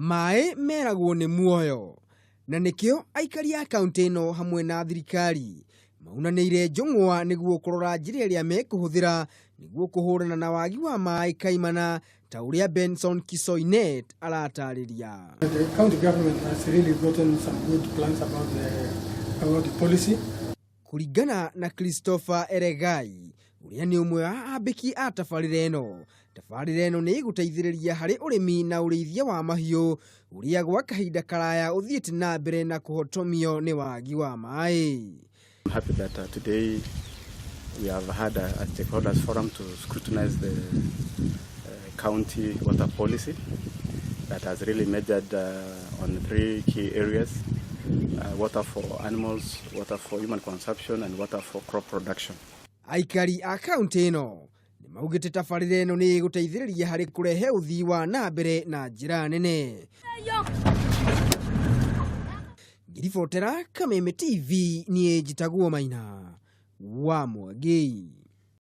Maĩ meragwo nĩ muoyo na nĩkĩo aikari a kaũntĩ ĩno hamwe na thirikari maunanĩire njũng'wa nĩguo kũrora njĩra ĩrĩa mekũhũthĩra nĩguo kũhũrana na wagi wa maĩ kaimana ta ũrĩa Benson Kisoinet aratarĩria. The county government has really gotten some good plans about the policy. Kũringana na Christopher Eregai ũrĩa nĩ ũmwe wa ambĩki a tabarĩra ĩno, tabarĩra ĩno nĩ ĩgũteithĩrĩria harĩ ũrĩmi na ũrĩithia wa mahiũ ũrĩa gwa kahinda karaya ũthiĩte na mbere na kũhotomio nĩ wagi wa maĩ. I'm happy that today we have had a stakeholders forum to scrutinize the county water policy that has really measured on three key areas: water for animals, water for human consumption, and water for crop production. Aikari a kaũntĩ ĩno nĩ maugĩte tabarĩra ĩno nĩ ĩgũteithĩrĩria harĩ kũrehe ũthii wa na mbere na njĩra nene. Ngĩribotera Kameme TV, niĩ njĩtagwo Maina wa Mwangi.